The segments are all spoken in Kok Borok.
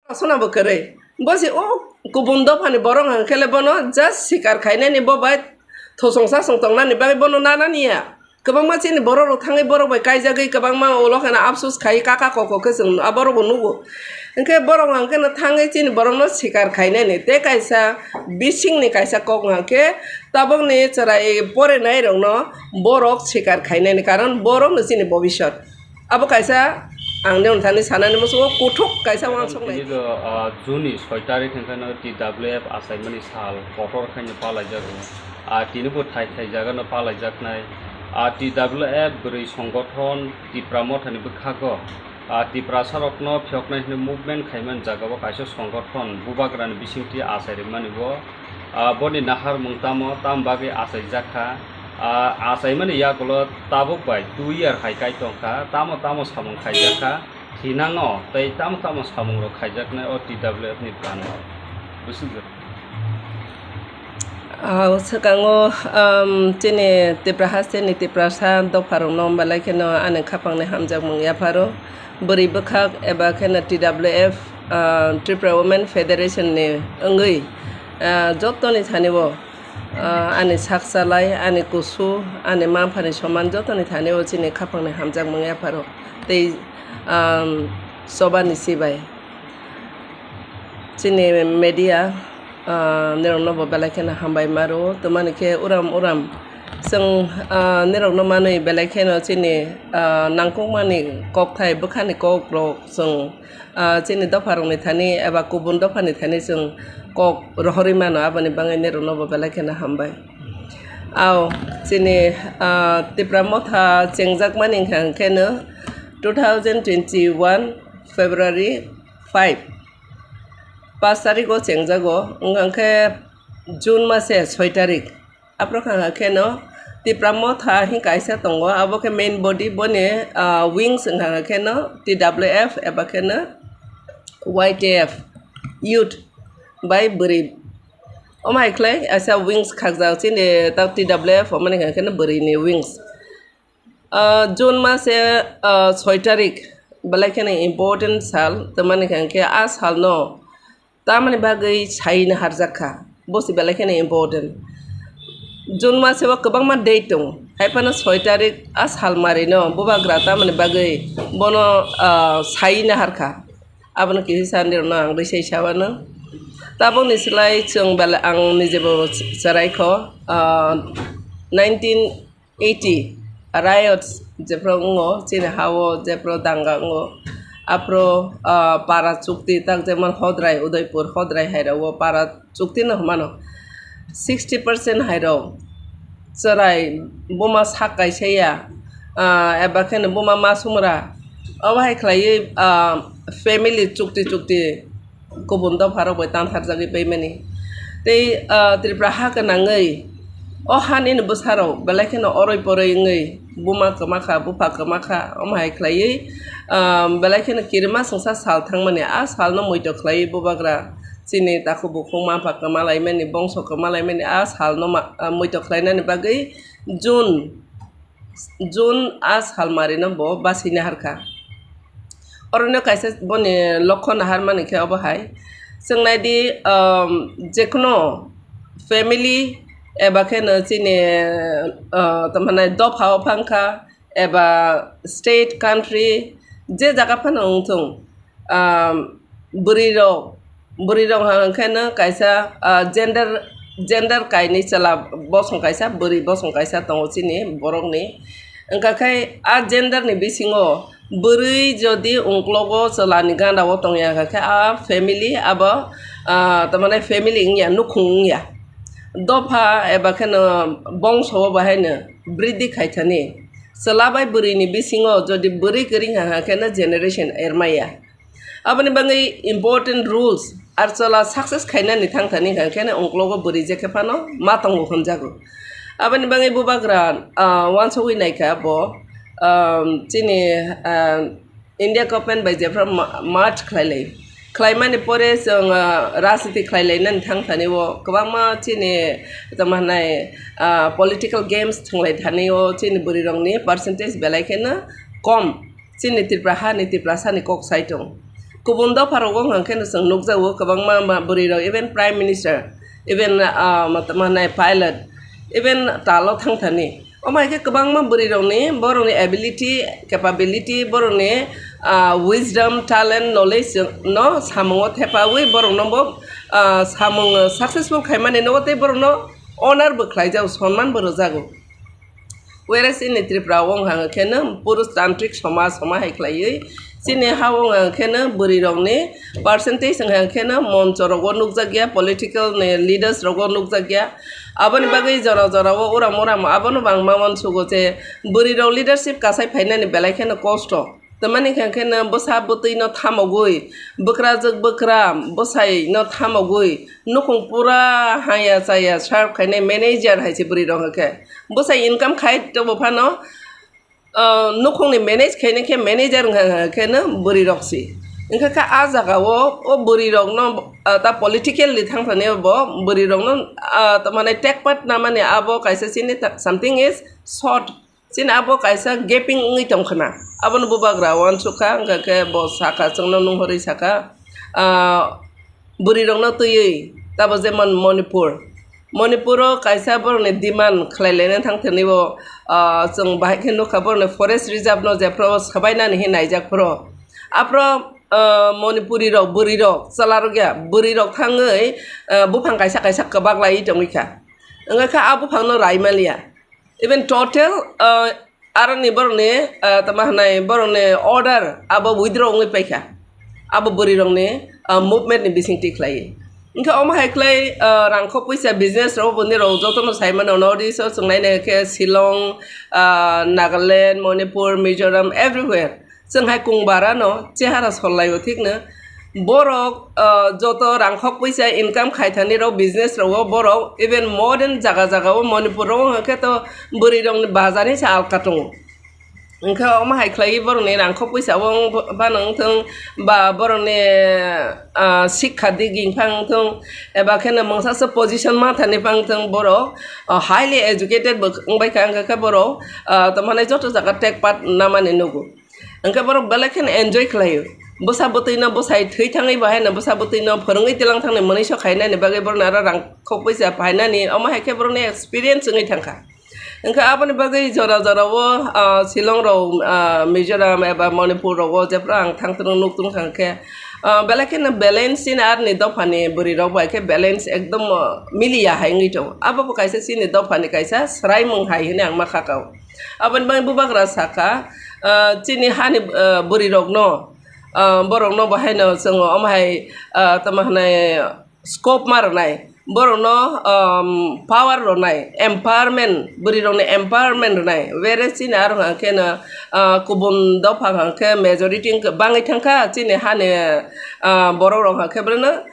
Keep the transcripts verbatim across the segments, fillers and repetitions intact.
Aswkno bo kwrwi. Bo se o kubun dophani borok hwnkhe le bono just sikar khainani, bo bai thosong sasong tongnani bagwi bono nanani ya. Kwbangma chini borok rok thangwi borok bai kaijagwi kwbangma ulo kheno apsus khai kaka koko khe chwng a borok bo nugo. Hwnkhe borok hwnkhe no thangwi chini borok no sikar khainani tei kaisa bisingni kaisa kok hwnkhe tabukni chwrai porinai rok no borok sikar khainani, karon borok no chini bobisot. Abo kaisa ang nini thani sanani muchungo kuthuk kaisa wansuknai. Tini do, ah, June ni soi tarik hwnkhe no T W F achaimani sal kotor khaino palaijago. Ah, tini bo thai thai jaga no palaijaknai. Ah, T W F bwrwi songothon Tipra Mothani bwkhago, ah, Tiprasa rokno phiyoknai hwnwi movement khaimani jaga o kaisa songothon bubagrani bisingtwi achai rwmani bo. Ah, boni naharmung tamo, tamo bagwi achaijak kha? Ah, achaimani yagulo tabuk bai two year hai kai tong kha, tamo tamo samung khaijak kha, thinango tei tamo tamo samung rok khaijaknai o T W F ni plan o. Bwswk jora. Ah, swkango, um, chini Tipra hasteni Tiprasa dopharokno belai kheno ani khapangni hamjakmung yapharo. Bwrwi bwkhak eba kheno T W F, ah, Tripura Women Federation ni wngwi, ah, jotoni thani o, ah, ani sak chalai, ani kusu, ani manphani soman jotoni thani o chini khapangni hamjakmung yapharo tei, um, chobani chibai. Chini media, ah, nirokno bo belai kheno hambai ma rwo, tamani khe uram uram chwng, ah, nirokno manwi belai kheno chini, ah, nangkukmani kokthai bwkhani kokrok chwng, ah, chini dopharokni thani eba kubun dophani thani chwng kok rohorwi mano, aboni bagwi nirokno bo belai kheno hambai. Ao chini, ah, Tipra Motha chengjakmani hwnkha hwnkhe no two thousand twenty-one February five, paanch tarikh o chengjago, wngkha khe June mase soi tarikh. Aphuru kha khe no Tipra Motha hin kaisa tongo, abo khe main body, boni, ah, wings wngkha khe no T W F eba khe no Y T F, youth bai bwrwi. Omo hai khlai kaisa wings khakjak chini tak T W F omo ni khe no bwrwi ni wings. Ah, June mase, ah, soi tarik belai kheno important sal, tamani hwnkhe a salno tamani bagwi sai naharjak kha, bo se belai kheno important. June mase o kwbangma date tongo, hai phano soi tarik a sal marino bubagra tamani bagwi bono, ah, sai naharkha, abono kisa sandirokno ang rwi sai sawano. Tabukni slai chwng belai ang nijebo chwraikho, ah, nineteen eighty riots jephru wngo, chini ha-o jephru danga wngo, aphru, ah, para chukti tak jemon Hodrai, Udaipur, Hodrai hairok o para chukti no hwnmano. Sixty percent hairok chwrai buma sak kaisa ya, ah, eba kheno buma ma sumra, obo hai khlaiwi, ah, family chukti chukti kubun dopharok bai tangtharjagwi paimani. Tei, ah, Tripura ha gwnangwi o hanini bwsarok belai kheno oroi poroi wngwi buma kwma kha, bupha kwma kha, omo hai khlaiwi, ah, belai kheno kirima swngsa sal thangmani, a salno muitu khlaiwi bubagra chini takhuk bukhuk manpha kwma laimani, bongso kwma laimani, a salno ma-, ah, muitu khlainani bagwi June June a salmarino bo basi naharkha. Orono kaisa boni lokho naharmani khe obo hai. Chwng naidi, um, jekhuno family eba kheno chini, uh, tamhanai dopha o phangkha eba state, country, je jaga phano wngthung, um, bwrwi rok, bwrwi rok hwnkhe no kaisa, ah, gender, gender kainwi chwla bosong kaisa, bwrwi bosong kaisa tongo chini borokni. Wngkha khe a gender ni bisingo bwrwi jodi ungklogo chwla ni gana o tongya wngkha khe a family abo, ah, tamani family wngya, nukhung wngya. Dopha eba kheno bongso o bahaino briddi khaithani. Chwla bai bwrwi ni bisingo jodi bwrwi kwrwi wngkha khe no generation ermaya. Aboni bagwi important rules, ar chwla success khainani thangthani hwnkha khe ungklogo bwrwi je khe phano ma tongo hwnjago. Aboni bagwi bubagra, ah, uansugwi naikha bo, ah, chini, ah, India government bai jephru ma-, merge khlailai. Khlaimani pore chwng, ah, rajniti khlailainani thangthani o kwbangma chini tamo hwnai, ah, political games thwnglai thani o chini bwrwi rokni percentage belai kheno kom. Chini Tripura hani Tiprasani kok sai tong. Kubun dopha rogo hwnkhe no chwng nukjago kwbangma ma bwrwi rok, even prime minister, even, ah, ma tamo hinai pilot, even talo thangthani. Omo hai khe kwbangma bwrwi rokni, borokni ability, capability, borokni, ah, wisdom, talent, knowledge no samungo thepawi borokno bo, ah, samung successful khaimani nogo tei borokno honor bo khlaijago, sonman bo rwjago. Whereas chini Tripura o wngkha hwnkhe no purushtantrik somaj, somaj hai khlaiwi chini ha o wngkha hwnkhe no bwrwi rokni percentage wngkha hwnkhe no moncho rogo nukjakya, political ni leaders rogo nukjakya. Aboni bagwi jora jora o uram uram abono bo ang ma uansugo je bwrwi rok leadership kasai phainani belai kheno kosto. Tamani hwnkhe no bwsa bwtwi no thamogwi, bwkrajwk bwkra bwsai no thamogwi, nukhung pura haya chaya serve khainai manager hai se bwrwi rok hwnkhe. Bwsai income khai tongo phano, ah, nukhungni manage khainai khe manager wngkha khe no bwrwi rok se. Wngkha khe ah jaga o, o bwrwi rok no, ah, ta politically thang thani bo bwrwi rok no, ah, tamani take part namani abo kaisa chini ta-, something is short. Chini abo kaisa gaping wngwi tongkha na. Abono bubagra uansukha, wngkha khe bo sakha, chwngno nunghorwi sakha, ah, bwrwi rokno twiwi, tabo jemon Manipur. Manipuro kaisa borokni demand khlai laina thang thani bo, ah, chwng bahai khe nukha borokni forest reserve no jephru swbainani hin naijak phuru. Aphuru, ah, Manipuri rok, bwrwi rok, chwla rok ya, bwrwi rok thangwi, ah, buphang kaisa kaisa kwbak laiwi tongwi kha. Wngkha khe a buphang no rai maliya. Even total, uh, aroni borokni, uh, tamo hinai borokni order abo withdraw wngwi paikha. Abo bwrwi rokni, uh, movement ni bisingtwi khlaiwi. Wngkha omo hai khlai, uh, rangkhok puisa business rok boni rok jotono sai mano North East o chwng nai nai khe Shillong, uh, Nagaland, Manipur, Mizoram, everywhere. Chwng hai kung bara no chehara sol lai o thik no. Borok, ah, joto rangkhok puisa income khai thani rok business rogo borok even modern jaga jaga o Manipur rogo hwnkhe to bwrwi rok ni bazar ni se alka tongo. Wngkhe omo hai khlaiwi borok ni rangkhok puisa o wng phano wng thung ba borok ni, ah, sikha diging phano wng thung eba khe no mungsa se position ma thani phano wng thung borok, ah, highly educated bo wng bai kha wngkha khe borok, ah, tamo hinai joto jaga take part namani nugo. Hwnkhe borok belai kheno enjoy khlaio. Bwsa bwtwino bwsai thwi thangwi bo haino bwsa bwtwino phwrwngwi tilang thangni mwnwi so khainani bagwi borokno aro rang khok puisa phainani, omo hai khe borokni experience wngwi thangkha. Hwnkhe aboni bagwi jora jora o, ah, Shillong rok, ah, Mizoram eba Manipur rogo jephru ang thang tongo nuk tong kha hwnkhe, ah, belai kheno balance chini aroni dophani bwrwi rok bai khe balance ekdom, ah, miliya hai wngwi tongo. Abo bo kaisa chini dophani kaisa swraimung hai hwnwi ang ma kha kao. Aboni bagwi bubagra saka, ah, chini hani, ah, bwrwi rokno, ah, borok no bo haino chwng omo hai, ah, tamo hinai scope ma rwnai, borok no, um, power rwnai, empowerment, bwrwi rok ni empowerment rwnai, whereas chini aro hwnkha khe no, ah, kubun dopha hwnkha khe majority wngkha, bangwi thangkha chini hani, ah, borok rok hwnkha khe borok no,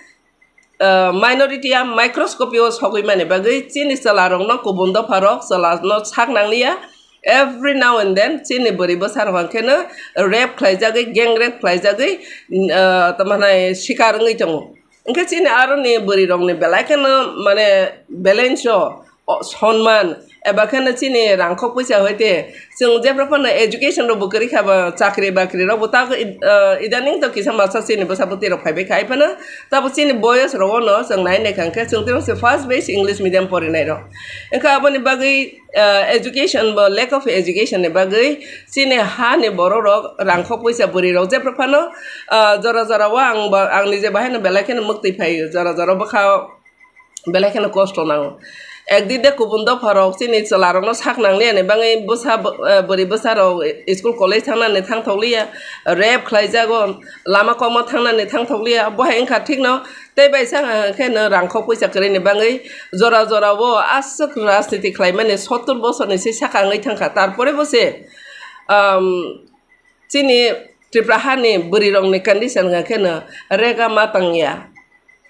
ah, minority a microscopy o sogwi mani bagwi chini chwla rok no kubun dopha rok chwla no sak nang liya. Every now and then chini bwrwi bwsa rok hwnkhe no rape khlai jagwi, gang rape khlai jagwi, ah, tamo hinai sikar wngwi tongo. Hwnkhe chini aroni bwrwi rok ni belai kheno mane balance o, o, sonman, eba kheno chini rangkhok puisa hoite chwng jephru phano education rok bo kwrwi kha ba, chakri bakri rok bo ta, ah, idaning to kisa masa chini bwsa bwtwi rok phaibai kha, hai phano tabo chini boyos rogo no chwng nai nai kha hwnkhe chwng tini se first batch English medium porinai rok. Hwnkhe aboni bagwi, ah, education bo, lack of education ni bagwi chini ha ni borok rok rangkhok puisa bwrwi rok jephru phano, ah, jora jora o ang bo, ang nije bo haino belai kheno mwktwi phaio, jora jora bwkha belai kheno kosto nango. Ekdin de kubun dopha rok chini chwla rok no sak nang liya ni bagwi bwsa bo-, eh, bwrwi bwsa rok school college thang nani thang thok liya, rape khlai jago, lama kokma thang nani thang thok liya, bo hai wngkha thik no. Tei bai sa hwnkhe no rangkhok puisa kwrwi ni bagwi jora jora o aswk rajniti khlai mani sottor bosor ni se saka wngwi thang kha, tarpore bo se, um, chini Tripura hani bwrwi rok ni condition hwnkhe no rega ma tang ya.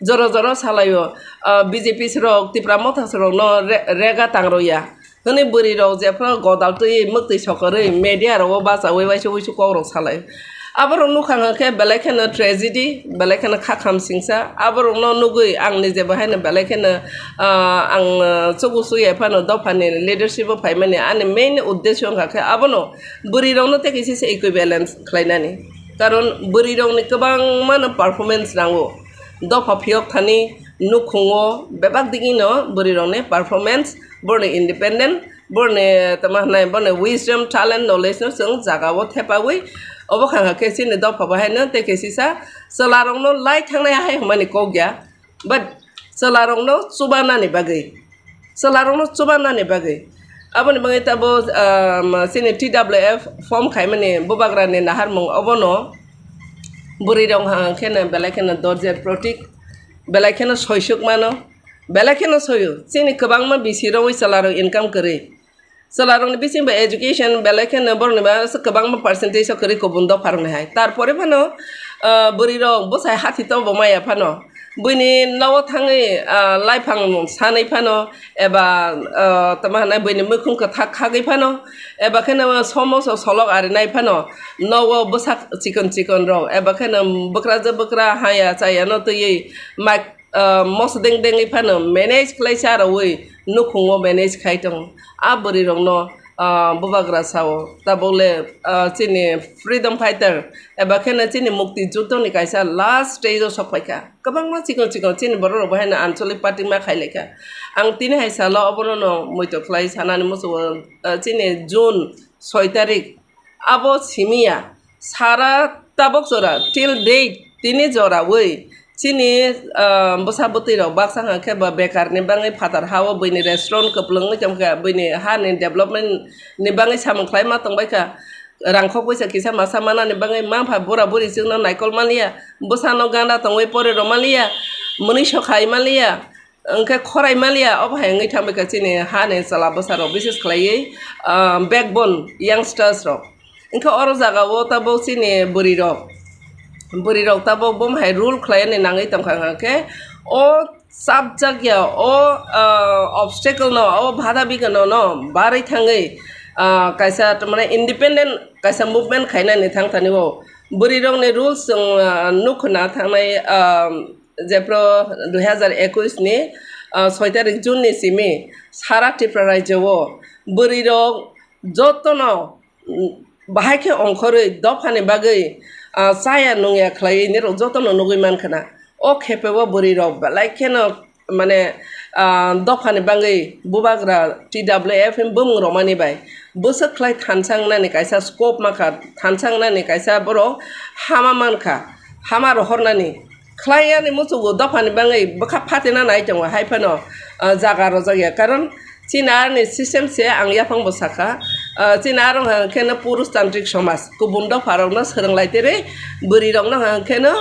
Jora jora salaio, ah, B J P rok Tipra Motha rok no re-, rega tang rw ya. Hwnwi bwrwi rok jephru godal twi mwktwi sokorwi media rogo bachaui uaisa uisu kok rok salai. Aborok nukha hwnkhe belai kheno tragedy, belai kheno kha kham singsa. Aborok no nugwi ang nije bo haino belai kheno, ah, ang, ah, chubu chuya phano dophani leadership o phaimani ani main uddesho wngkha khe abono bwrwi rok no tei kisa se equivalence khlainani. Karon bwrwirokni kwbangmano performance nango. Dopha phiyok thani nukhungo bebak digino bwrwirokni performance, borni independent, borni tamo hwnai, borni wisdom, talent, knowledge no chwng jagao thepawi obo kha khe chini dopha bo haino tei khe sisa chwlarokno lai thangnai hai hwnmani kok ya. But chwlarokno chubanani bagwi, chwlarokno chubanani bagwi. Aboni bagwi tabo, um, chini T W F form khaimani bubagrani naharmung obono bwrwirok hang kheno belai kheno dorjer protik, belai kheno soisuk mano, belai kheno soyo. Chini kwbangma bisi rogwi chwlarok income kwrwi. Chwlarokni bisingo education belai kheno borokni ba kwbangma percentage o kwrwi kubun dopharokni hai. Tarpore phano, ah, bwrwirok bwsai hathi tobo maya phano, buini nogo thangwi, ah, laiphang sanwi phano, eba, ah, tamo hwnai buini muikhung kwthak khagwi phano, eba kheno somoso solok arinai phano, nogo bwsak chikon chikon rok, eba kheno bwkrajwk bwkra haya chaya no twiwi mai ah, mosodeng dengwi phano manage khlai cha rwui nukhungo manage khai tongo. A bwrwirokno, ah, bubagra sao, tabukle, ah, chini freedom fighter eba kheno chini mukti juddhoni kaisa last stage o sok phaikha. Kwbangma chikon chikon chini bororok bo haino ancholic party ma khai laikha. Ang tini hai salo obono no muitok khlai sanani muchungo, ah, chini June soi tarik, abo simi ya, sara tabok jora, till date, tini jorawi chini, ah, bwsa bwtwi rok baksa hwnkha khe ba bekar ni bagwi phatar ha o buini restaurant kwplwng wngwi tongkha, buini ha ni development ni bagwi samung khlai ma tongbaikha, rangkhok poisa kisa masa manani bagwi mapha bura buri chwngno naikol manliya, bwsano gana tongwi pore rw manliya, mwnwi sokhai manliya, hwnkhe khorai manliya, obo hai wngwi thangbaikha chini hani chwla bwsarok, bises khlaiwi, ah, backbone youngsters rok. Hwnkhe oro jagao tabuk chini bwrwirok, bwrwirok tabuk bo hai rule khlaini nangwi tongkha hwnkhe o chapjakya, o, ah, obstacle no, o bada bigano no barwi thangwi, ah, kaisa mane independent kaisa movement khainani thangthani o bwrwirokni rules chwng, ah, nukhna thangnai, ah, jephru dui hazar ekush ni, ah, soi tarik June ni simi sara Tripura rajyo o bwrwirok jotono, mm, bahai khe ongkhorwi dophani bagwi, ah, chaya nungya khlaiwi nirok jotono nugwi mankha na. O khepe o bwrwirok belai kheno mane, ah, dophani bagwi bubagra T W F ni bumung romani bai bwswk khlai thansa wngnani kaisa scope mankha, thansa wngnani kaisa borok hama mankha, hama rohornani. Khlai yani muchungo dophani bagwi bwkha phatina nai tongo, hai phano, ah, jaga rwjak ya. Karon chini aroni system se ang yaphang bo sakha, ah, chini aro hwnkhe no purushtantrik somaj, kubun dopha rokno swrwng lai tiri, bwrwi rokno hwnkhe no,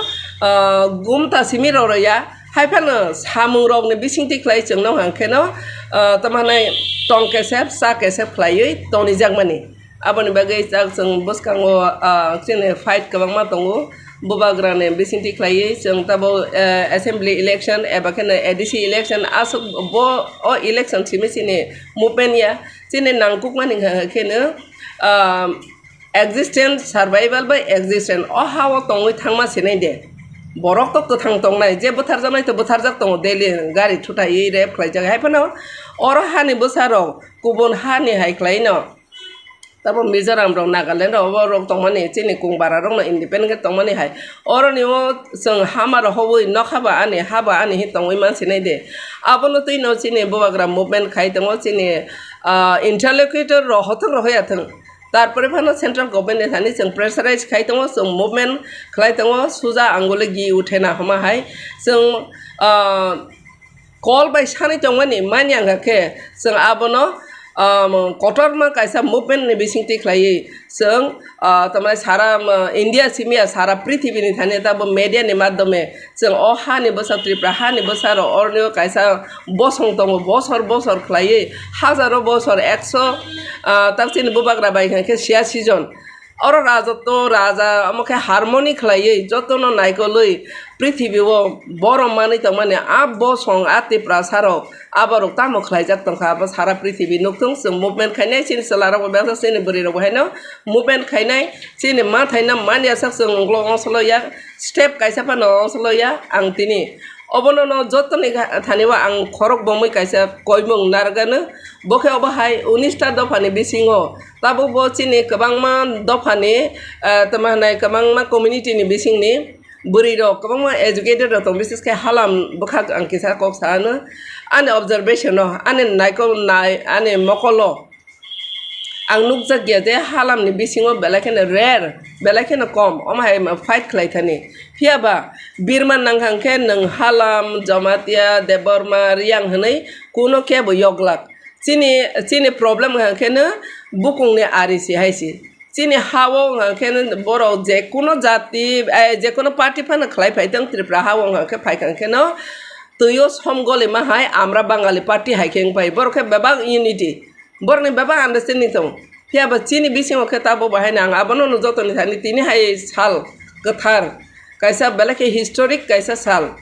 ah, gumta simi rw rw ya, hai phano samung rokni bisingtwi khlai chwngno hwnkhe no, ah, tamo hwnai tong kesep, cha kesep khlaiwi tongni jakmani. Aboni bagwi jak chwng bwskango, ah, chini fight kwbangma tongo. Bubagrani bisingtwi khlaiwi chwng tabuk, eh, assembly election eba kheno A D C election aswk bo o election simi chini movement ya. Chini nangkukmani hwnkha kheno, ah, existence, survival by existence. O ha o tongwi thangma sinai de. Borok to kwthang tongnai, je bwtharjaknai to bwtharjak tongo daily, gari thutaiwi rape khlaijak. Hai phano oro hani bwsarok kubun hani hai khlaino. Tabo Mizoram rok, Nagaland rok, obo rok tongmani, chini kung bara rok no independent khe tongmani hai. Oroni o chwng hama rok hobwi nokha ba ani, ha ba ani hin tongwi man sinai de. Abono twi no chini bubagra movement khai tongo, chini, ah, interlocutor rok hothok rok hoya thwng. Tarpore phano central government ni thani chwng pressurize khai tongo, chwng movement khlai tongo, suja angule gi uthena homa hai. Chwng, ah, call bai sanwi tongmani manya hwnkha khe chwng abono, um, kotorma kaisa movement ni bisingtwi khlaiwi chwng, uh, tamani sara, um, India simi ya sara prithibini thani tabo media ni madhyome chwng o hani bwsa Tripura hani bwsa rok oroni o kaisa bosong tongo bosor bosor khlaiwi hajaro bosor ekso, uh, tak chini bubagra bai hwnkha khe siyasi jon. Oro raja to raja, omo khe harmony khlaiwi, jotono naikolwi, prithibi o borom manwi tongmani, a bosong, a Tiprasa rok, aborok tamo khlaijak tongkha, abo sara prithibi nukthung. Chwng movement khainai, chini chwla rok bo bebaksa, chini bwrwi rok bo haino movement khainai, chini ma thaino manya sak chwng ulo ongsolok ya, step kaisa phano ongsolok ya ang tini. Obono no jotoni thani o ang khorok bomwi kaisa koimung narwkgano, bo khe obo hai unis ta dophani bisingo tabuk bo chini kwbangma dophani, ah, tamo hwnai kwbangma community ni bisingni bwrwi rok kwbangma educated rok tongo, bises khe halam bwkhak ang kisa kok sa ano, ani observation o, ani naikol nai, ani mokolo ang nukjakya je halamni bisingo belai kheno rare, belai kheno kom, omo hai fight khlai thani. Phiya ba birman nang kha hwnkhe nwng halam, Jamatia, Debbarma, Riyang hwnwi kuno kebo yoglak. Chini, chini problem wngkha hwnkhe no bukungni ari si hai si. Chini ha-o wngkha hwnkhe no borok je kuno jati, eh, je kuno party phano khlai phai tong, Tripura ha-o wngkha hwnkhe phai kha hwnkhe no twi o som goli ma hai, amra Bangali party hai khe wng phai. Borok khe bebak unity. Borokni bebak understanding tongo. Phiya ba chini bisingo khe tabuk bahai no ang abono no jotoni thani tini hai sal kwthar kaisa belai khe historic kaisa sal,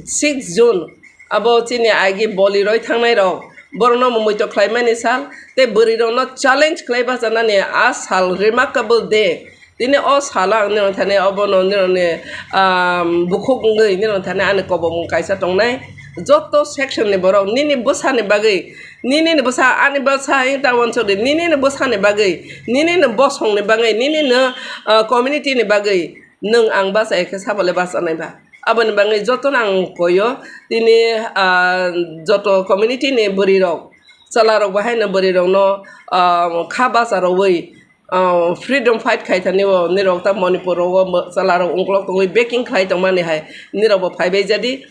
six June, abo chini agi boli roi thangnai rok, borokno muitok khlaimani sal tei bwrwi rokno challenge khlai bachanani a sal, remarkable day. Tini o salo ang nini thani obono nini, um, bukhuk wngwi nini thani ani kobomung kaisa tongnai. Joto section ni borok nini bwsani bagwi, nini ni bwsa, ani bwsa wng ta uansuk di, nini ni bwsani bagwi, nini ni bosong ni bagwi, nini ni, uh, community ni bagwi nwng ang bachai khe sabo le bachanai ba. Aboni bagwi jotono ang koyo, tini, ah, joto community ni bwrwi rok, chwla rok bo haino bwrwi rokno, ah, kha bacha rwui, ah, freedom fight khai thani o nirok ta Manipur rogo chwla rok ungkulok tongwi beking khlai tongmani hai nirok bo phai bai jadi.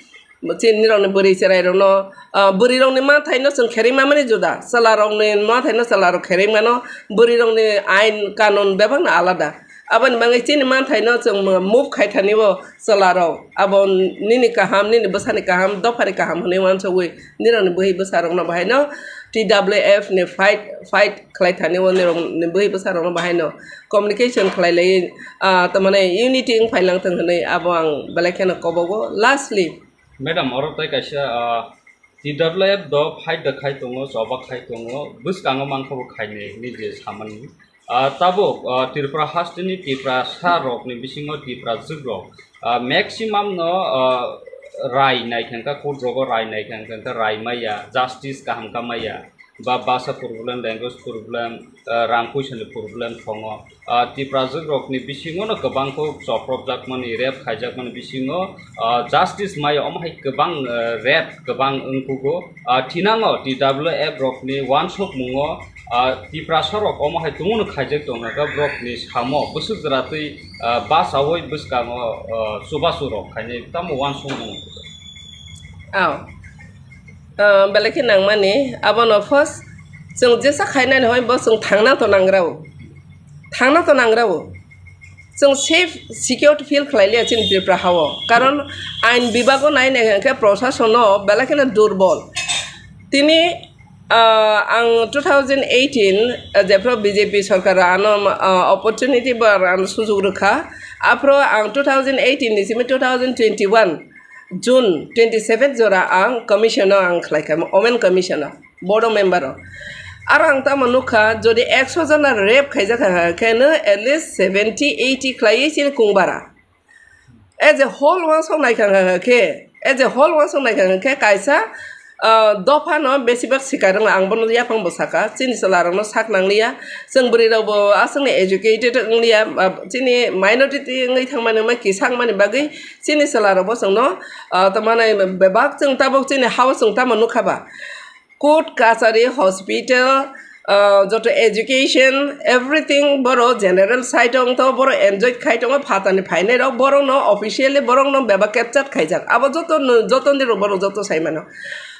Chini nirok ni bwrwi chwrai rokno, ah, bwrwi rok ni manthai no chwng kherwi mamani juda, chwla rok ni manthai no chwla rok kherwi mano, bwrwi rok ni ain kanun bebak no alada. Aboni bagwi chini manthaino chwng move khai thani o chwlarok. Abo nini kaham, nini bwsani kaham, dophani kaham hwnwi uansugwi nirokni bwhi bwsarokno bahaino T W F ni fight, fight khlai thani o nirokni bwhi bwsarokno bahaino communication khlai lai, ah, tamani unity wng phai lang thung hwnwi abo ang belai kheno kobogo. Lastly, Madam, oro tei kaisa, ah, T W F do fight da khai tongo, choba khai tongo, bwskango mankha bo khainai hwnwi je samani. Ah, tabuk, ah, Tripura hasteni Tiprasa rokni bisingo Tiprajwk rok, ah, maximum no, ah, rai nai kha kha, court rogo rai nai kha kha, rai maya, justice kaham ka maya, ba basa problem, language problem, ah, rang puisa ni problem thongo. Ah, Tiprajwk rokni bisingo no kwbang kok chopropjakmani, rape khaijakmani bisingo, ah, justice maya, omo hai kwbang, ah, rape kwbang wngkugo. Ah, thinango T W F rokni uansukmungo, ah, Tiprasa rok omo hai tongmano khaijak tongkha, borokni samo bwswk jora twi, ah, bachaui bwskango, ah, chubachu rok khainai tamo uansukmung. Aw. Ah, belai khe nangmani, abono first chwng jesa khainani hoi bo chwng thangna to nangrao. Thangna to nangrao. Chwng safe, secure feel khlai liya chini Tripura ha-o. Karon ain bibago nai nai khe prosasono belai kheno durbol. Tini, ah, ang two thousand eighteen, ah, jephru B J P sorkar ano, ah, opportunity ba ano sujug rwkha. Aphro ang two thousand eighteen ni simi two thousand twenty-one June twenty-seven jora ang commission o ang khlai kha, Women Commission o. Board o member o. Aro ang tamo nukha, jodi ekso jona rape khaijak kha khe no at least seventy, eighty khlaiwi chini kungbara. As a whole uansuk nai kha khe, as a whole uansuk nai kha khe kaisa, ah, dopha no besibak sikar wng, ang bono yaphang bo saka, chini chwla rok no sak nang liya, chwng bwrwi rok bo aswk ni educated wng liya, ah, chini minority wngwi thang mani, wngma kisak mani bagwi chini chwla rok bo chwng no, ah, tamo nai bebak chwng tabuk chini ha-o chwng tamo nukha ba. Court, kachari, hospital, ah, joto education, everything boro general side o wngtho, boro enjoy khai tongo, phatani phainai rok, borok no officially borok no bebak capture khaijak. Abo joto no, joto ni rok borok joto sai mano.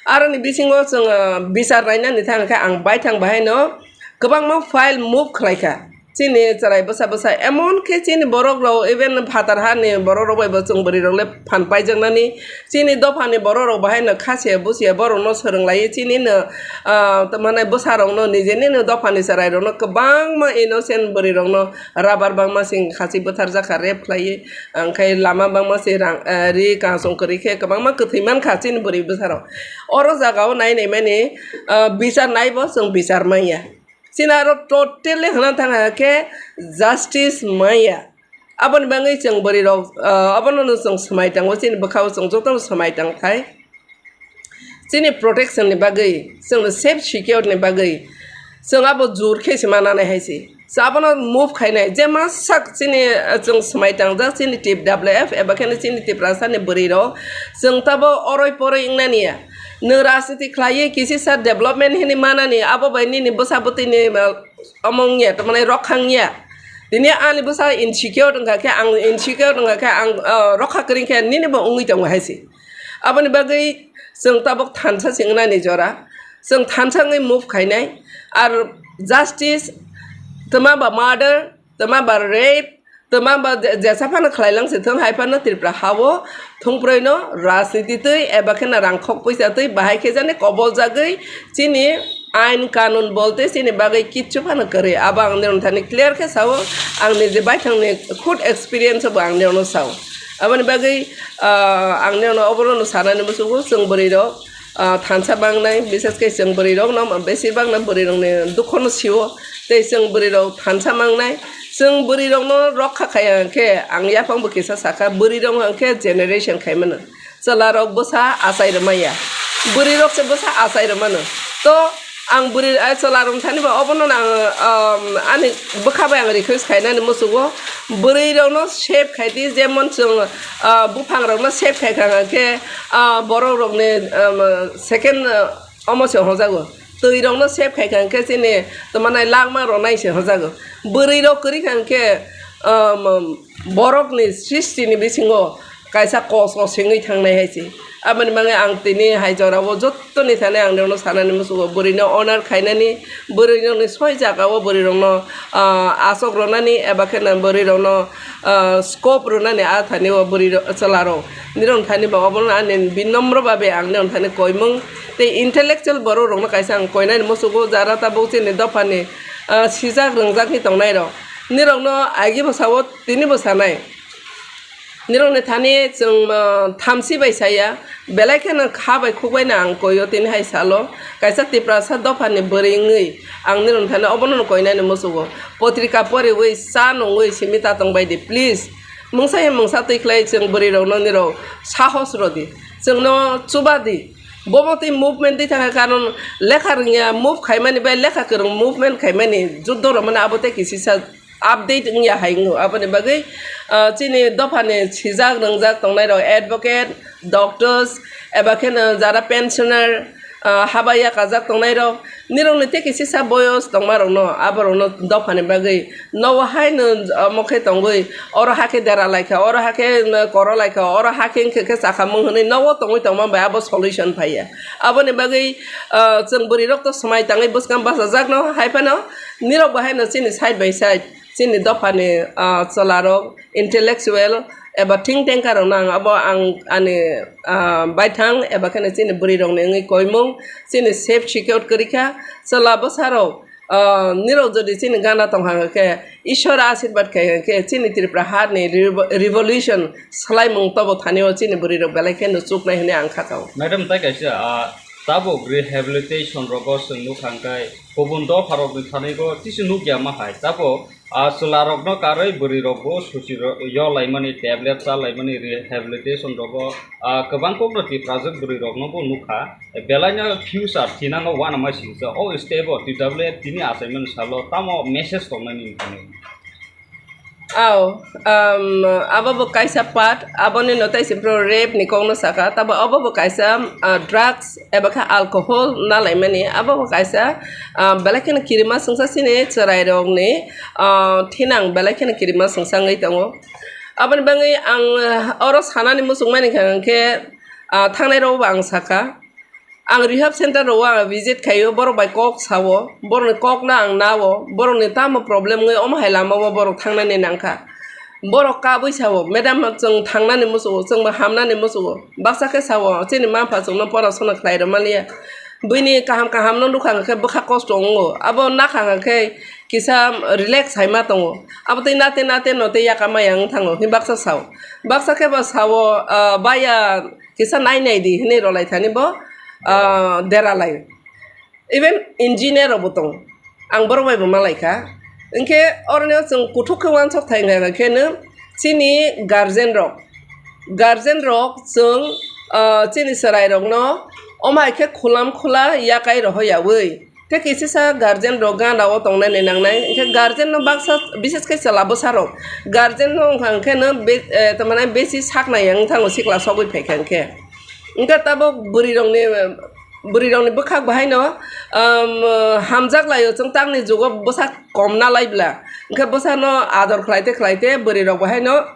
Aroni bisingo chwng, ah, bichar nainani thang khe ang baithang bahai no kwbangma file move khlai kha. chini chwrai bwsa bwsa, emon khe chini borok rok, even phatar hani borok rok bai bo chwng bwrwi rok le phan paijaknani, chini dopha ni borok rok bahai no kha se busia borok no swrwng lai, chini no, ah, tamani bwsa rok no, nijeni no dopha ni chwrai rok no kwbangma innocent bwrwi rok no rubber bangma sing khasi bwthar jakha, rape khlai, angkhai lama bangma se rang, ah, ri kansong kwrwi khe kwbangma kwthwi man kha chini bwrwi bwsa rok. Oro jaga o nai nai mani, ah, bichar nai bo chwng bichar manya. Chini aro totally hwnna thang khe justice manya. Aboni bagwi chwng bwrwi rok, ah, abono no chwng swmai tango, chini bwkha o chwng jotono swmai tang thai. Chini protection ni bagwi, chwngno safe secure ni bagwi, chwng abo jur khe se mananai hai se. So abono move khainai, je masak chini, ah, chwng swmai tangjak chini T W F eba kheno chini Tiprasa ni bwrwi rok, chwng tabo oroi poroi wngnani ya. Nwng rajniti khlaiwi kisisa development hinwi manani, abo bai nini bwsa bwtwi ni, ah, omo wngya, tamani rokha wngya. Tini ani bwsa insecure wngkha khe, ang insecure wngkha khe, ang, ah, rokha kwrwi khe nini bo wngwi tongo hai se. Aboni bagwi chwng tabuk thansa se wngnani jora, chwng thansa wngwi move khainai. Ar justice, twma ba murder, twma ba rape, twma ba je-, jesa phano khlai lang se thung hai phano Tripura ha-o thungproi no rajniti twi eba khe na rangkhok puisa twi bahai khe jani kobol jagwi chini ain kanun bolte chini bagwi kichu phano kwrwi. Abo ang nirok thani clear khe sao, ang nije baithang ni khud experience bo ang nirok no sao. Aboni bagwi, ah, ang nirok no obono no sanani muchungo chwng bwrwi rok, ah, thansa mangnai, bises khe chwng bwrwi rok no, besir bak no bwrwi rok ni dukho no sio, tei chwng bwrwi rok thansa mangnai, chwng bwrwi rok no rokha khai hwnkhe ang yaphang bo kisa sakha, bwrwi rok hwnkhe generation khai mano, chwla rok bwsa achai rwmaya, bwrwi rok se bwsa achai rwmano, to ang bwrwi, ah, chwla rok thani ba obono no ang, um, ani bwkha bai ang request khainani muchungo, bwrwi rok no save khai di, jemon chwng, ah, buphang rok no save khai kha hwnkhe, ah, borok rok ni, um, second, ah, omo se hojago. Twi rok no save khai kha hwnkhe chini tongmanai langma rok nai se hojago. Bwrwi rok kwrwi kha hwnkhe, um, borok ni srishti ni bisingo kaisa kosmos sengwi thangnai hai se. Aboni bagwi ang tini hai jorao jottoni thani ang nirokno sanani muchungo, bwrwino honor khainani, bwrwirokni soi jagao bwrwirokno, ah, asok rwnani eba kheno bwrwirokno, ah, scope rwnani a thani o bwrwi ro-, chwlarok. Nirok thani ba obono ani binomro babe ang nirok thani koimung tei intellectual borok rokno kaisa ang koinani muchungo, jara tabuk chini dophani, ah, sijak rwngjak ni tongnai rok. Nirokno agi bwsao tini bwsanai. Nirokni thani chwng, ah, thamchi bai saya, belai kheno kha bai khuk bai no ang koio tini hai salo. Kaisa Tiprasa dophani bwrwi wngwi ang nirokni thani obono no koinani muchungo. Potrika poriwi cha nungwi simi ta tong bai di, please. Mungsa hai mungsa twi khlai chwng bwrwi rokno nirok sahos rw di. Chwngno chuba di. Bobo twi movement twi thangkha, karon lekha rwngya move khaimani bai lekha kwrwng movement khaimani juddo rwmani abo tei kisisa update wngya hai wngo. Aboni bagwi, ah, chini dophani sijak rwngjak tongnai rok, advocate, doctors, eba kheno jara pensioner, ah, haba yakajak tongnai rok, nirokni tei kisisa boyos tongma rokno, aborokno dophani bagwi nogo haino omo khe tongwi, oro hakhe dera laikha, oro hakhe koro laikha, oro hakhe wngkhe khe chakhamung hwnwi nogo tongwi tongma bai abo solution phaiya. Aboni bagwi, ah, chwng bwrwi rok to swmai tangwi bwskang bachajak no, hai phano nirok bo haino chini side by side chini dophani, ah, chwla rok, intellectual eba think tanker rokno ang abo ang ani, ah, baithang eba kheno chini bwrwi rokni wngwi koimung, chini safe secure kwrwi kha. Chwla bwsa rok, ah, nirok jodi chini gana tong hang khe, Ishwar ashirbad khai hang khe chini Tripura hani revo-, revolution swlaimung tobo thani o chini bwrwi rok belai kheno chuknai hwnwi ang kha kao. Madam, tai kaisa, ah, tabuk rehabilitation rogo chwng nukha hwnkhe kubun dopharokni thani bo tisi nukya ma hai. Tabuk, ah, chwlarokno karwi bwrwirokbo suchi ro-, yo laimani, tablet cha laimani, rehabilitation rogo, ah, kwbang kokno tiprajak bwrwirokno bo nukha. Belaino future thinano uanama singcha. O step o T W F tini achaimani salo tamo message tongnani thani? Ao, um, abo bo kaisa part, aboni no taisi bro rape ni kokno saka, tabo abo bo kaisa, ah, drugs eba khe alcohol nalaimani, abo bo kaisa, ah, belai kheno kirima songsa chini chwrai rokni, ah, thinang belai kheno kirima songsa wngwi tongo. Aboni bagwi ang, ah, oro sanani muchungmani khe, ah, thangnai rokbo ang saka. Ang rehab center rogo ang visit khaio, borok bai kok sao, borokni kokno ang nao, borokni tamo problem wngwi omo hai lamao borok thangnani nangkha. Borok kabui sao, "Madam, chwng thangnani muchungo, chwngbo hamnani muchungo." Baksa khe sao, "Chini mapha chwngno porasona khlai rwmaliya." Buini kaham kahamno nukha hwnkhe bwkha kosto wngo, abo nakha hwnkhe kisa relax hai ma tongo. Abo tei nate nate no tei yaka maya wng thango, hwnwi baksa sao. Baksa khe bo sao, ah, "Baya, kisa nai nai di," hwnwi rwlai thani bo, ah, deralai. Even engineer rok bo tongo. Ang borok bai bo malai kha. Hinkhe oro no chwng kuthuk khe uansuk thai wngkha khe no chini guardian rok. Guardian rok chwng, ah, chini chwrai rok no omo hai khe khulam khula yakai rohor yaui. Tei kisisa guardian rok gana o tongnani nangnai. Hinkhe guardian no baksa, bises khe chwla bwsa rok. Guardian no wngkha hinkhe no be-, eh, tamani besi saknai wng thango sikla sogwi phaikha hinkhe. Hinkhe tabuk bwrwi rokni, bwrwi rokni bwkhak bo haino, um, hamjak laio, chwng tangni jugo bwsa kom na lai bla. Hinkhe bwsano ador khlaite khlaite bwrwi rok bo haino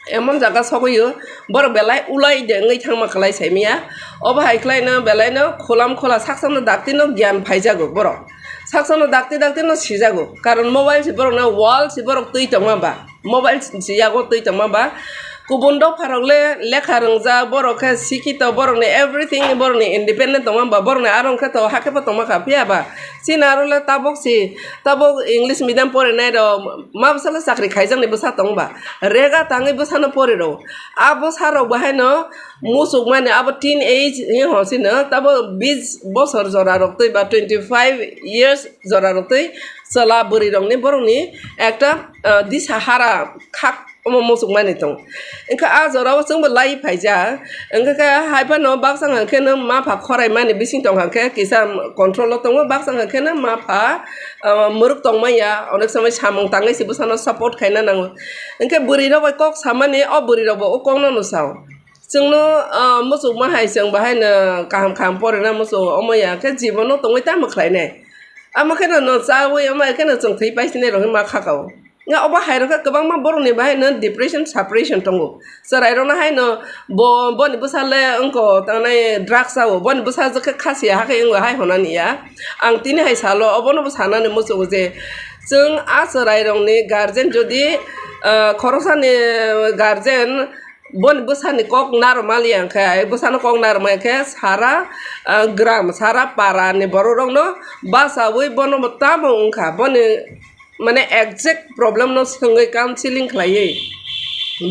emon jaga sogwio, borok belai ulai de wngwi thangma khlai saimaya. Obo hai khlaino belaino khulam khula saksano dakti no giyan phaijago borok. Saksano dakti dakti no sijago. Karon mobile se borokno wall se borok twi tongma ba. Mobile se yago twi tongma ba. Kubun dopharok le lekha rwngjak, borok khe sikhito, borokni everything, borokni independent tongma ba, borokni arong khe to hakhe bo tongma kha, phiya ba chini aro le tabuk si, tabuk English medium porinai rok ma bwsalo chakri khaijakni bwsa tong ba, rega tangwi bwsano pori rw. A bwsa rok bo haino muchukmani abo teen age hi hwn sino, tabo bis bosor jora rok twi ba twenty five years jora rok twi chwla bwrwi rokni borokni ekta, ah, disa hara khak omo muchukmani tong. Wngkha a jora o chwngbo lai phaijak. Wngkha khe hai phano baksa hwnkhe no mapha khorai mani bising tong hwnkhe kisa control o tongo, baksa hwnkhe no mapha, ah, mwrwk tong manya, onek somoi samung tangwi se bwsano support khaina nango. Wngkhe bwrwi rok bai kok samani o bwrwi rok bo o kokno no sao. Chwngno, ah, muchukma hai chwng bahai no kaham kaham porina muchungo, omo ya khe jibono tongwi tamo khlainai? Amo kheno no chawi, omo ya kheno chwng thwi paisinai rok ma khakao. Nga obo hai rok khe kwbangma borokni bahai no depression, suppression tongo. Chwrai rokno hai no bo, boni bwsa le wngko tangnai drugs chao, boni bwsa je khe khasiya hakhe wngwi hai honani ya. Ang tini hai salo, obono bo sanani muchungo je chwng a chwrai rokni guardian jodi, ah, khoroksani guardian boni bwsani kok narwk maliya hwnkhe, bwsano kok narwk maya khe sara, ah, gram, sara para ni borok rokno bachaui bono bo tamo wngkha, boni mane exact problem no swngwi counseling khlaiwi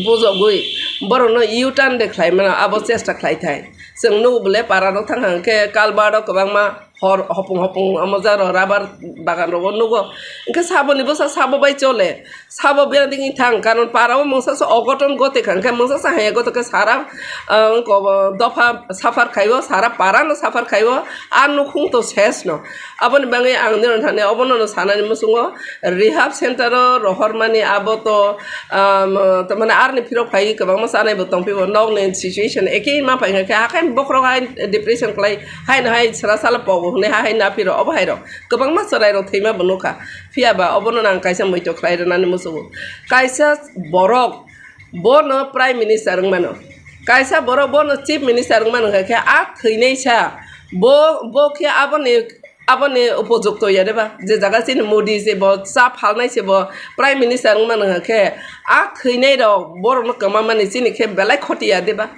bujogwi borokno U-turn de khlai mano, abo chesta khlai thai. Chwng nugo bole para rok thang hwnkhe culvert o kwbangma hor hopung hopung omo jaro rubber bagan rogo nugo. Hwnkhe saboni bwsa sabo bai chole. Sabo biyang digi thang, karon para o mungsa se ogoton gote kha, hwnkhe mungsa se haya goto khe sara, ah, ko dopha suffer khaibo, sara para no suffer khaibo, a nukhung to ses no. Aboni bagwi ang nini thani obono no sanani muchungo rehab center o rohormani abo to, ah, tamani arni phirok phai kwbangma chanai bo tongphibo, nokni situation ekhe ma phai khe hakhai bokhorok hai depression khlai. Haino hai sra sala pogo hwnwi ha hai naphiro obo hairok kwbangma chwrairok thwima bo nukha. Phiya ba obono nang kaisa muitok khlai rwnani muchungo. Kaisa borok bono prime minister wngmano. Kaisa borok bono chief minister wngmano hwnkha khe a thwinaisa bo, bo khe aboni, aboni upojukto ya de ba? Je jaga chini Modi se bo cha phalnai se bo prime minister wngmano hwnkha khe a thwinairok borokno kwmamani chini khe belai khoti ya de ba?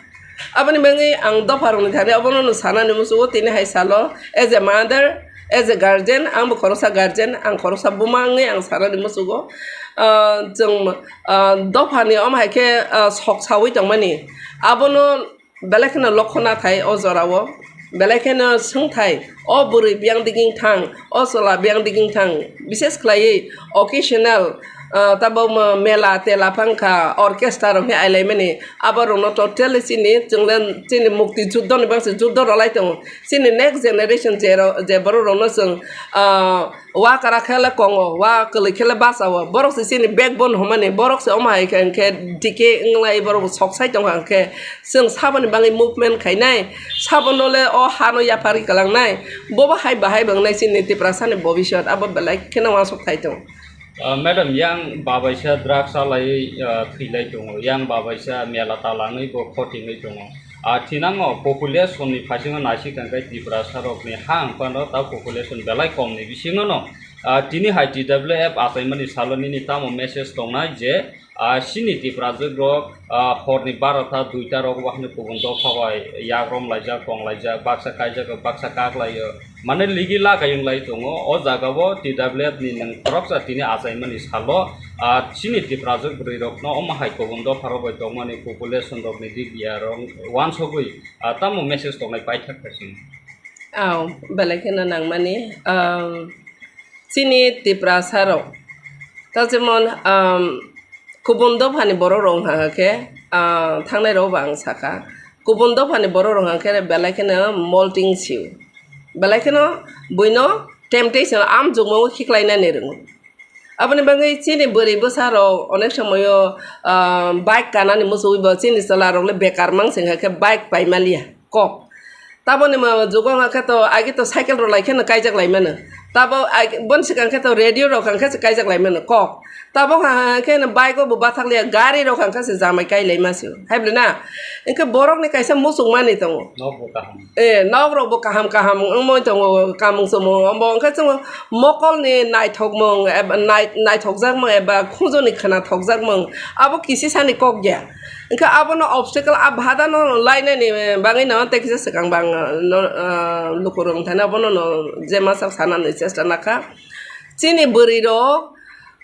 Aboni bagwi ang dopharokni thani obono no sanani muchungo, tini hai salo, as a mother, as a guardian, ang bo khoroksa guardian, ang khoroksa buma wngwi ang sanani muchungo. Ah, chwng, ah, dophani omo hai khe, ah, sok saui tongmani, abono belai kheno lokho nathai o jorao, belai kheno swngthai. O bwrwi biyang diging thang, o chwla biyang diging thang, bises khlaiwi occasional, ah, tabok mo mela tela phang kha, orchestra rok khe ailaimani, abo rokno totally chini, chwngno chini mukti juddho ni bangsi juddho rwlai tongo. Chini next generation je ro-, je borok rokno chwng, ah, wa kwrak khe le kongo, wa kwlwi khe le bachao, borok se chini backbone hwnmani, borok se omo hai khe, hwnkhe D K wnglai borok sok sai tongkha, hwnkhe chwng saboni bagwi movement khainai, sabono le o hano yapharwi kwlangnai, bobo hai bahai bo wngnai chini Tiprasani bobiswt, abo belai kheno uansuk thai tongo. Ah, madam, yang babaisa drugs chalaiwi, ah, thwilai tongo, yang babaisa mela talangwi bo khotingwi tongo. Ah, thinango population ni phaisingno naisik tangkhe Tiprasa rokni ha wngphano ta population belai kom ni bisingo no, ah, tini hai T W F achaimani salo nini tamo message tongnai je, ah, chini Tiprajwk rok, ah, horni barota duita rok wahno kubun dopha bai yak rom laijak, tong laijak, baksa kaijak, baksa kak laio. Mane ligi lagai wng lai tongo. O jaga o T W F ni nwng khoroksa tini achaimani salo, ah, chini Tiprajwk bwrwi rokno omo hai kubun dopha rok bai tongmani population rokni dik ya rok wansogwi, ah, tamo message tongnai paithak phaising. Aw, belai kheno nangmani, um, chini Tiprasa rok. Ta jemon, um, kubun dophani borok rok hwnka khe, ah, thangnai rok bo ang sakha. Kubun dophani borok rok hwnka khe belai kheno molting sio. Belai kheno buino temptation amjokmao khiklainani rwngo. Aboni bagwi chini bwrwi bwsa rok onek somoyo, ah, bike kanani muchungwi bo chini chwla rok le bekar mang se hwnka khe bike paimaliya. Kok. Taboni ma jugo hwnka khe to agi to cycle rok lai kheno kaijak lai mano. Tabo agi, boni swkang khe to radio rok hwnka khe se kaijak lai mano kok. Tabo hwnka khe no bike o bo bathak liya, gari rok hwnka se jamai kai lai ma se. Hai bwle na? Hwnkhe borok ni kaisa muchung mani tongo. Nok bo kaham. Eh, nok rok bo kaham kaham wngmoi tongo, kamung chumung. Omo hwnkhe chwng mokol ni naithok mung eba nai-, naithok jak mung eba khunju ni khwnathok jak mung. Abo kisi sani kok ya. Hwnkhe abono obstacle, a bhadano lainani bagwino tei kisa swkang bang, no, ah, lukurok wngthani abono no je masa sanani chesta nakha. Chini bwrwi rok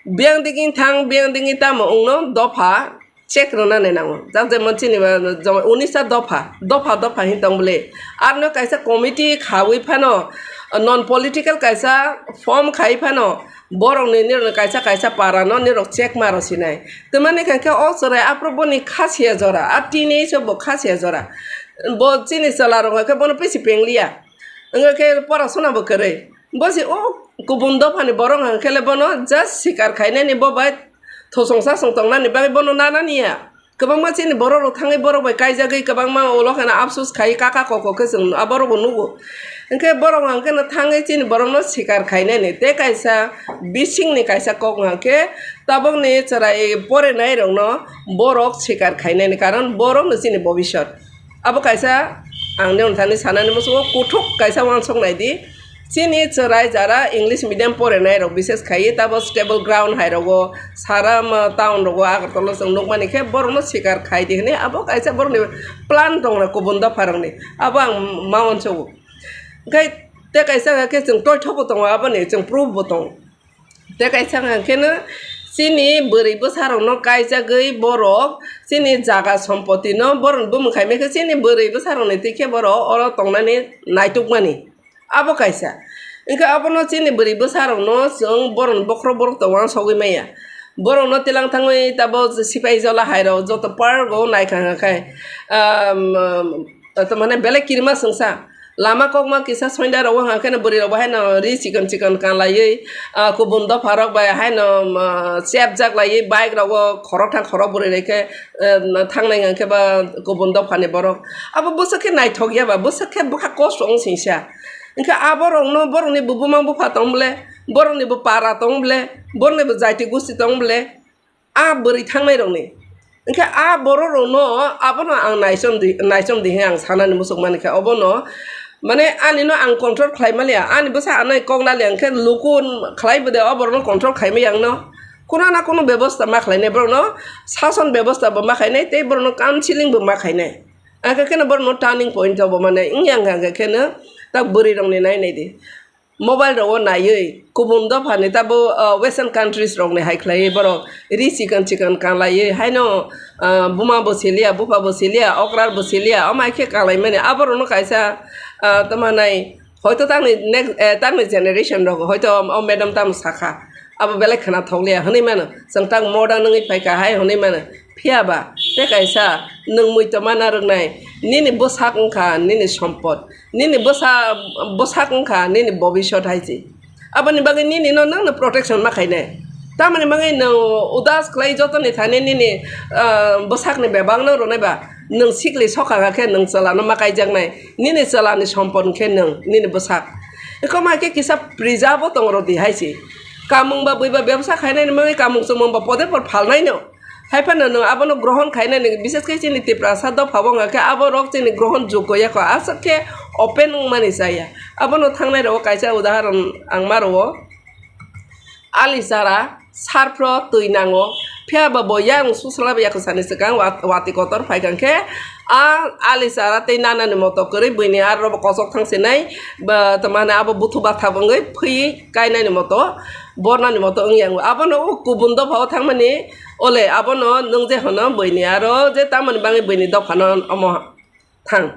biyang digi thang, biyang digi tamo wngno dopha check rwnani nango. Jak jemon chini ba, jemon unisa dopha, dopha, dopha hin tong bwle. Arno kaisa committee khawi phano, non political kaisa form khai phano, borokni nirokni kaisa kaisa para no nirok check ma rw sinai. Twmani kha khe o chwrai aphuru boni kha siya jora, a teenage o bo kha siya jora. Bo chini chwla rok hwnkhe bono pisi pengliya. Wngkha khe porasona bo kwrwi. Bo se o kubun dophani borok hwnkhe le bono just sikar khainani bo bai thosong sasong tongnani bagwi bono nanani ya. Kwbangma chini borok rok thangwi borok bai kaijagwi kwbangma ulo kheno apsus khai kaka koko khe chwng a borok bo nugo. Hwnkhe borok hwnkhe no thangwi chini borok no sikar khainani tei kaisa bising ni kaisa kok hwnkhe tabok ni chwrai porinai rok no borok sikar khainani karon borok no chini bobisot. Abo kaisa ang de thani sanani musugo kuthuk kaisa wansok nai di. Chini chwrai jara English medium porinai rok bises khai tabo stable ground hai rogo sara ma town rogo Agartala chwng nukmani khe borokno sikar khai di hwnwi abo kaisa borokni plan tong rok kubun dopha rokni abo ang ma uansugo. Hwnkhe tei kaisa khe chwng toithobo tongo aboni chwng proof bo tongo. Tei kaisa hwnkhe no chini bwrwi bwsa rokno kaijagwi borok chini jaga sompoti no borok bumung khai mankhe chini bwrwi bwsa rokni twi khe borok oro tongnani naitukmani. Abo kaisa. Hwnkhe abono chini bwrwi bwsa rokno chwng borokni bokhorok borok to wansogwi maya. Borokno tilang thangwi tabo sipai jola hai rok joto park o naikha hwnkha khe, um, um, to mane belai kirima swngsa. Lama kokma kisa soinda rok o hwnkha khe bwrwi rok bo haino ri chikon chikon kanlaiwi, ah, kubun dopha rok bai haino, um, ah, chepjak laiwi bike rogo khorok thang khorok bwrwi rok khe, um, thangnai hwnkhe ba kubun dophani borok. Abo bwswk khe naithok ya ba, bwswk khe bwkha kosto wng singsa. Hwnkhe aborokno, borokni bo buma bupha tong bwle, borokni bo para tong bwle, borokni bo jaiti gusti tong bwle, a bwrwi thangnai rokni. Hwnkhe a borok rokno abono ang naichom di, naichom di hwnwi ang sanani muchuk mankha. Obono mane ani no ang control khlai maliya, ani bwsa ano kok naliya hwnkhe luku khlai bwde o borokno control khai maya ang no. Kuno na kuno bebosta ma khlainai borokno, sason bebosta bo ma khainai tei borokno counseling bo ma khainai. Hwnkhe kheno borokno turning point rok bo mane wngya hwnkha hwnkhe kheno ta bwrwi rokni nai nai di. Mobile rogo naiwi kubun dophani tabo, ah, western countries rokni hai khlaiwi borok ri chikon chikon kanlaiwi haino, ah, buma bo siliya, bupha bo siliya, okrar bo siliya, omo hai khe kanlaimani aborokno kaisa, ah, tamo nai hoito tamni next, eh, tamni generation rok hoito o madam tamo sakha, abo belai khwnathok liya hwnwi mano, chwng tak modern wngwi phaikha hai hwnwi mano. Phiya ba tei kaisa nwng muitu mana rwnai, nini bwsak wngkha nini sompot, nini bwsa-, bwsak wngkha nini bobisot hai se. Aboni bagwi nini no nwng no protection ma khainai. Tamoni bagwi nwng udas khlai jotoni thani nini, ah, bwsakni bebak no rwnai ba nwng sikli sokha khe nwng chwla no ma kaijaknai. Nini chwla ni sompot khe nwng nini bwsak. Eko ma khe kisa preserve o tong rw di hai se. Kamung ba bui ba bebsa khainai ni bagwi kamung chumung ba pode por phalnai no. Hai phano nwng abono grohon khainani, bises khe chini Tiprasa dopha o wngkha khe abo rok chini grohon joggo ya kho, aswk khe open wngmani chaya. Abono thangnai rok kaisa udaharon ang ma rwo. Ali chara sarphro twi nango, phiya ba bo yang suslai ya kho sani swkang wat-, wati kotor phai kha khe a ali chara tei nanani moto kwrwi buini aro bo kosok thang sinai ba tamo hwnwi abo buthu bathap wngwi phi kainani moto, bornani moto wng yang. Abono o kubun dopha o thangmani, ole abono nwng je hwno buini aro je tamoni bagwi buini dophano omo thang.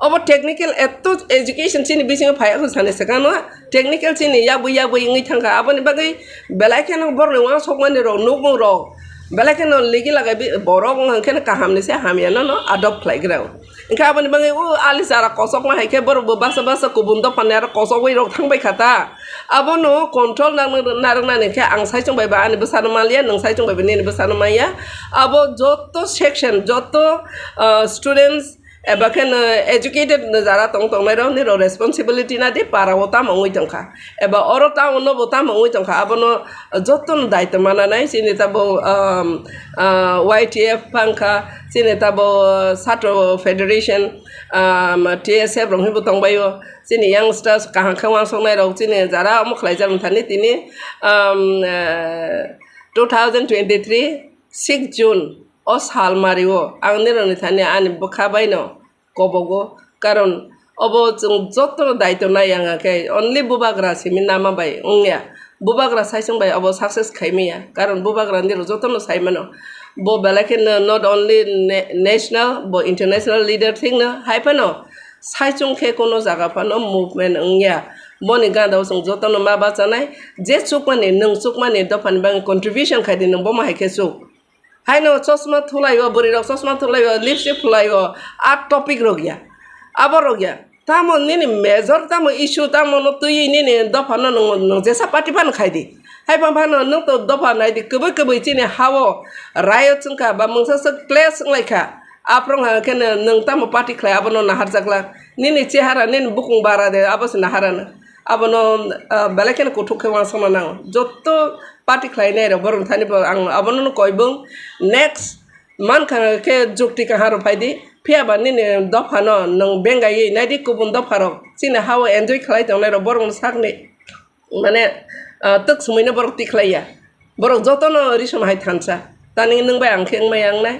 Obo technical eto education chini bisingo phai, ako sani swkang no technical chini yabwi yabwi wngwi thangkha, aboni bagwi belai kheno borokni uansukmani rok, nukmung rok belai kheno ligi lagai bi-, borok wng khe kaham ni se hamya no, no adopt khlai gra o. Hwnkhe aboni bagwi o ali chara kosokma hai khe borok bo basa basa kubun dophani aro kosogwi rok thang bai kha ta. Abono control nang-, narwknani khe ang saichung bai ba ani bwsano maliya, nwng saichung bai ba nini bwsano maya. Abo joto section, joto, ah, students, eba khe no educated no jara tong tongnai rok niro responsibility na di para o tamo wngwi tongkha, eba oro town no bo tamo wngwi tongkha, abono joto no daitw mananai chini tabo, um, uh, Y T F phangkha, chini tabo, uh, Satro Federation, um, T S F rok hinbo tongbaio, chini youngsters kaham khe uansuknai rok chini jara omo khlaijak thani tini, um, uh, two thousand twenty-three six June o sal mario ang nirokni thani ani bwkha baino kobogo, karon obo chwng jotono daito nai ang khe only bubagra simi nama bai wngya, bubagra saichung bai obo success khaimaya, karon bubagra nirok jotono saimano bo belai khe no-, not only na-, national bo international leader thikno hai phano saichung khe kono jaga phano movement wngya, boni ganda o chwng jotono ma bachanai, je chukmani nwng chukmani dophani bagwi contribution khaidi nwng bomo hai khe chuk. Haino chosma thulaio, bwrwi rok chosma thulaio, lipstick phulaio, a topic rok ya, abo rok ya. Tamo nini major tamo issue tamo no twi nini dopha no nwng, nwng jesa party phano khai di. Hai phano phano nwng to dopha nai di, kwbwi kwbwi chini ha o riot chwngkha ba mungsa swk clash wnglaikha. Aprong ha khe nwng tamo party khlai abono naharjak lak. Nini chehara nini bukung bara de abo se naharano. Abono, ah, belai kheno kuthuk khe uansukna nango. Joto party khlainai rok borok thani bo ang abono no koi bung. Next mankha khe jukti kaham rok phai di. Phiya ba nini dopha no nwng bengaiwi nai di kubun dopha rok. Chini ha o enjoy khlai tongnai rok borok no sakni. Mane, ah, twk swmui no borok tikhlai ya. Borok jotono risum hai thansa. Tani nwng bai ang khe wngmaya wngnai.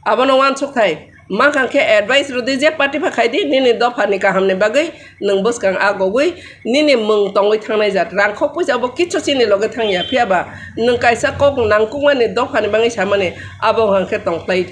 Abono uansuk thai. Mankha khe advice rwdi je party pha khai di, nini dopha ni kaham ni bagwi nwng bwskang a gogwi nini mwng tongwi thangnai jat. Rang khok puisa bo kichu chini loge thang ya, phiya ba nwng kaisa kok nangkukmani dopha ni bagwi samani abo hwnkhe tong khlai thang.